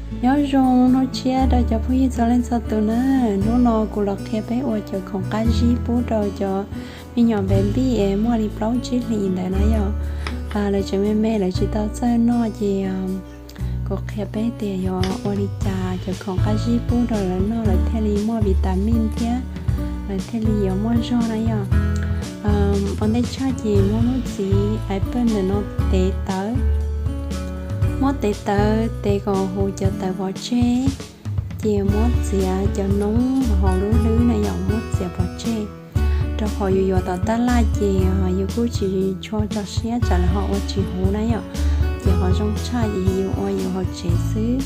Nyob zoo hnub tshiab rau cov phooj ywg txhua leej txhua tus na. Hnub no kuv los qhia peb ua cov khoom qab zib pub rau cov me nyuam baby es muaj li plaub tsib hlis ntawd na yom. Lawv tseem me me lawv tsis tau txawj noj ces kuv qhia peb tias yuav ua li cas cov khoom qab zib pub rau lawv noj lawv thiaj li muaj vitamin thiab lawv thiaj li yuav muaj zog na yom. Ua ntej tshaj ces muab lub txiv apple ntawm no tev tawv, muab tev tawv, tev kom huv cov tawv pov tseg, ces muab txiav cov noob hauv lub hlwb na yom, muab txiav pov tseg. Rau qhov yus yuav tom tab laj ces yus kuj tsis tshua tso siab tsam lawv ho ua tsis huv na yom. Ces qhov zoo tshaj ces yus ua yus hauv tsev xwb.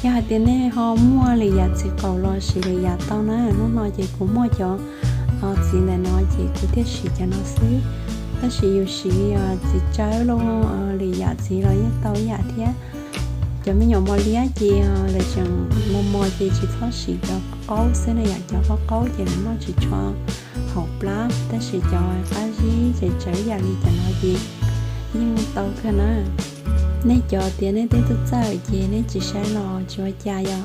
Yog hais tias nej ho muaj lwm yam txiv qaum los siv lwm yam tau na. Hnub no ces kuv muaj cov txiv ntawm no ces kuv thiaj siv cov no xwb. Tab sis yus siv txiv tsawb los lwm yam txiv los yeej tau ib yam thiab. Cov me nyuam mos liab ces lawv tseem mos mos ces tsis txhob siv cov qaub xwb na yom, cov qaub qaub ces lawv noj tsis tshua haum plab, tab sis cov qab zib ces tsawv ib yam li cov no ces yeej tau kawg na. Nej cov tias nej twb txawj txawj ces nej tsis saib los tsis ua cas yom.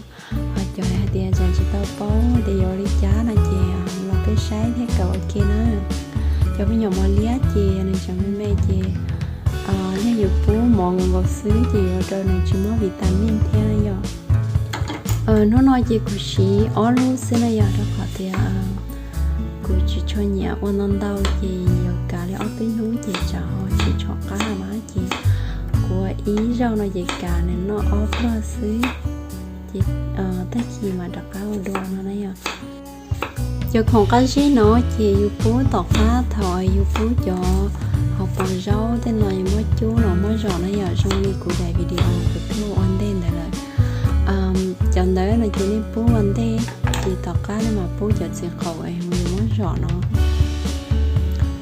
Ho cov hais tias tseem tsis tau paub tias yuav ua li cas no ces los peb saib thiab kawm ua ke na. Cov me nyuam mos liab ces nws tseem me me ces yog yus pub mov nkaus nkaus xwb ces yuav ua rau nws tsis muaj vitamin thiab na yom. Hnub no ces kuv siv ob lub xwb na yom, rau qhov tias kuv tsis tshua nyiam ua ntau ntau ces yuav kav li ob peb hnub ces tsam ho tsis tshua qab na ces kuv ua ib zaug no ces kav nws noj ob pluag xwb. Ces tag kis mam rov qab ua dua no na yom. Cov khoom qab zib no ces yus pub tom qab thaum yus pub cov hauv paus zaub tej no yus muab cub los muab zom na yom, zoo li kuv daim video kuv tuaj ua ntej ntawd lawm. Cov ntawd no ces nej pub ua ntej, ces tom qab nej mam pub cov txiv qaum es yus muab zom no.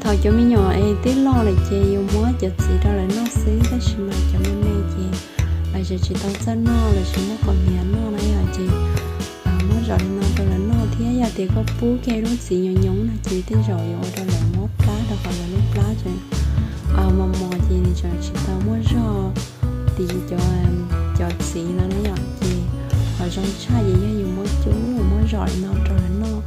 Thaum cov me nyuam es twb loj lawm ces yus muab cov txiv rau lawv noj xwb, tab sis mas cov me me ces lawv tseem tsis tau txawj noj, lawv tsis muaj qau hniav noj na yom, ces muab zom li no rau lawv noj thiab. Yog tias koj pub kiag lub txiv nyoos nyoos no ces tej zaum yuav ua rau lawv mob plab rau qhov lawv lub plab tseem mos mos ces nws tseem tsis tau muaj zog tiv cov, cov txiv no na yom. Ces qhov zoo tshaj ces yog yus muab cub muab zom li no rau lawv noj.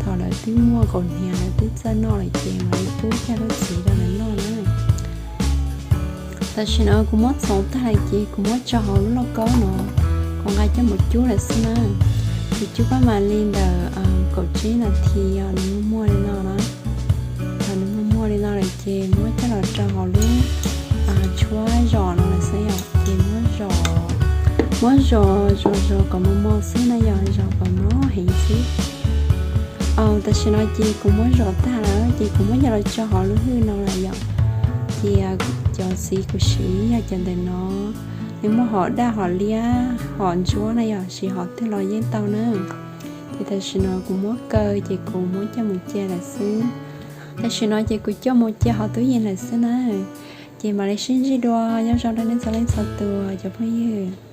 Thaum lawv twb muaj qau hniav lawv twb txawj noj lawm ces mam li pub kiag lub txiv rau lawv noj na. Tam sim no kuv muab txhoov tag lawm ces kuv muab tso hauv lub lauj kaub no, kuv nqa coj mus cub lawm xwb na. Kuv cub koj mam li ntawm kaum tsib nas this yog nws muag muag li no na. Thaum nws muag muag li no lawm ces muab coj los rau hauv lub tshuab zom no lawm xwb yom. Ces muab zom, muab zom zom zom kom mos mos xwb na yom, zom kom mos heev xwb. Tam sim no ces kuv muab zom tag lawm ces kuv muab coj los tso hauv lub hwj no lawm yom. Ces cov txiv kuv siv yog cov ntawm no, nws muaj hom daj hom liab hom ntsuab na yom, siv hom twg los yeej tau na. Ces tam sim no kuv muab kaw ces kuv muab coj mus cia lawm xwb. Tam sim no ces kuv coj mus cia hauv tub yees lawm xwb na. Ces mam li sib ntsib dua, nyob zoo rau nej txhua leej txhua tus cov phooj ywg.